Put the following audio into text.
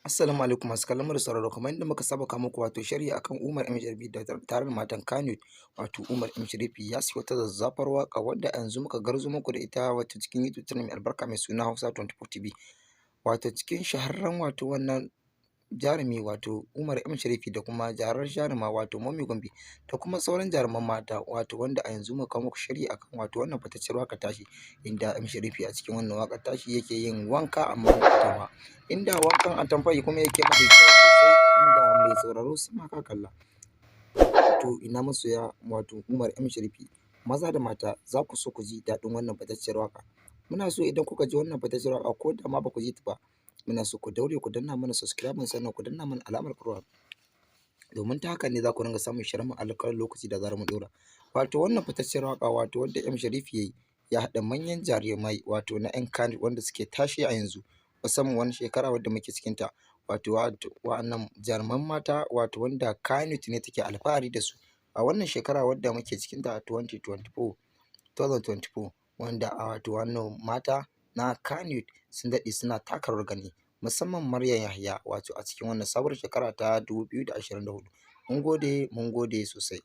Assalamu alaikum masu kallon mu da sauraro. Kamar yadda muka saba kawo muku wato sharhi akan Umar M Sharifi da tare da matan Kannywood, wato Umar M Sharifi ya siya wata zazzafar waƙa wadda a yanzu muka garzo muku da ita, wato cikin YouTube channel mai albarka mai suna Hausa 24 TV. Wato cikin shahararren wato wannan jarumi, wato Umar M Sharifi, da kuma jarar jaruma wato Momi Gombe da kuma sauran jaruman mata, wato wanda a yanzu muka kawo muku sharhi akan wato wannan fitacciyar waƙar tashi, inda M Sharifi a cikin wannan waƙar tashi yake yin wanka amma na atamfa, inda wankan atamfa kuma yake masa kyau sosai, inda mai sauraro sai ma ka kalla. To ina masoya wato Umar M Sharifi maza da mata, za ku so ku ji daɗin wannan fitacciyar waƙa. Muna so idan kuka ji wannan fitacciyar waƙa, ko da ma ba ku ji ta ba, muna so ku daure ku danna mana subscribe, sannan ku danna mana alamar ƙararrawa, domin ta haka ne za ku ringa samun shirin mu a kan lokaci da zarar mun ɗora. Wato wannan fitacciyar waƙa, wato wanda M Sharifi ya yi, ya haɗa manyan jarumai wato na 'yan Kannywood wanda suke tashe a yanzu, musamman wannan shekara wadda muke cikinta, wato wa'annan jaruman mata, wato wanda Kannywood ne take alfahari da su a wannan shekara wadda muke cikinta, 2024, 2024, wanda a wato wannan mata na Kannywood sun daɗe suna taka rawar gani, musamman Maryam Yahaya, wato a cikin wannan sabuwar shekara ta 2024. Mun gode, mun gode sosai.